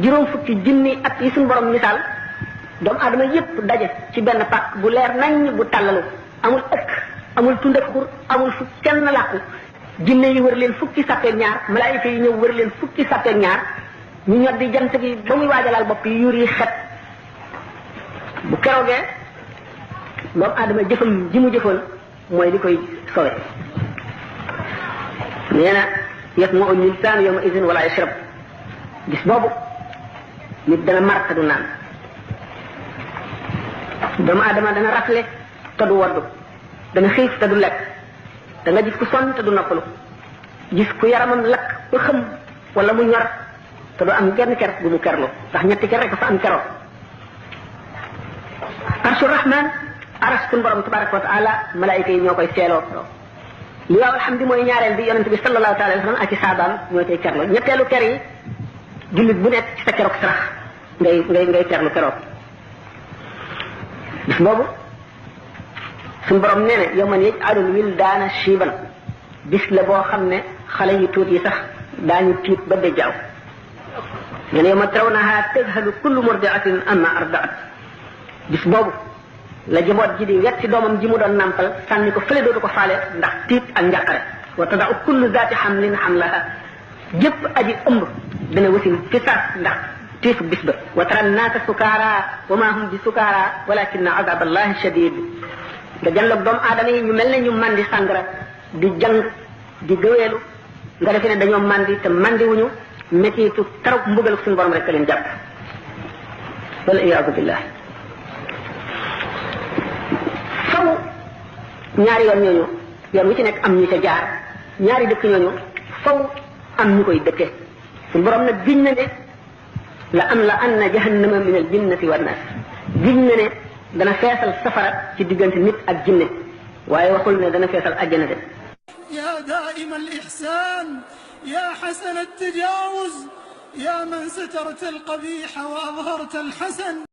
juróom fukki junni at yi suñu borom misaal doomu aadama yépp daje ci benn pàkk bu leer nañ bu tàllalu amul ëkk amul tund ak xur amul fu kenn làqu jinne yi wër leen fukki sàppeeg ñaar malaayika yi ñëw wër leen fukki sàppeeg ñaar ñu ñor di jant bi ba muy waajalaal bopp yi yuur yi xet bu keroogee doomu aadama jëfam ji mu jëfoon mooy li koy sowe nee na yatma'u l-insaanu yawma idin wala yashrab gis boobu nit dana mar te du naan doomu aadama dana rafle te du woddu dana xiif te du lekk da nga gis ku sonn te du noppalu gis ku yaramam lakk ba xëm wala mu ñor te du am genn ker bu mu kerlu ndax ñetti ker rek fa am keroo arshu rahman aras kun borom tabaraka wa taala malaayika yi ñoo koy seeloo li waaw alhamdi mooy ñaareel bi yonente bi sallallahu taala alayhi wa sallam ak ci saabaam ñoo koy kerlu ñetteelu ker yi jullit bu nekk ci sa keroog sarax ngay kerlu keroog bis boobu suñu borom nee na yow man yaj'alul wildaana shiiban bis la boo xam ne xale yu tuut yi sax daañu tiit ba bejjaaw nee na yawma tarawnahaa tadhalu kullu murdi'atin amma arda'at bis boobu la jaboot ji di wet ci doomam ji mu doon nampal sànni ko fële dootu ko faale ndax tiit ak njàqare wa tada'u kullu zaati hamlin hamlaha jëpp aji ëmb dana wasin fi saas ndax tiifu bis ba wa tara naasa sukaara wa maa hum bi sukaara walakinna azaballahi shadid nga jàlloog doomu aadama yi ñu mel ne ñu mandi sàngara di jàng di gëweelu nga defe ne dañoo mandi te mandi wuñu métiitu tarab mbugal suñu borom rek leen jàpp wal iyaadu billah faw ñaari yoon ñooñu yoon wu ci nekk am ñu ca jaar ñaari dëkk ñooñu faw am ñu koy dëkke suñu borom nag giñ na ne la am la anna jahannama min al jinnati wan nas giñ na ne dana feesal safara ci diggante nit ak jinne waaye waxul ne dana feesal àjjana de يا دائم الإحسان يا حسن التجاوز يا من سترت القبيح وأظهرت الحسن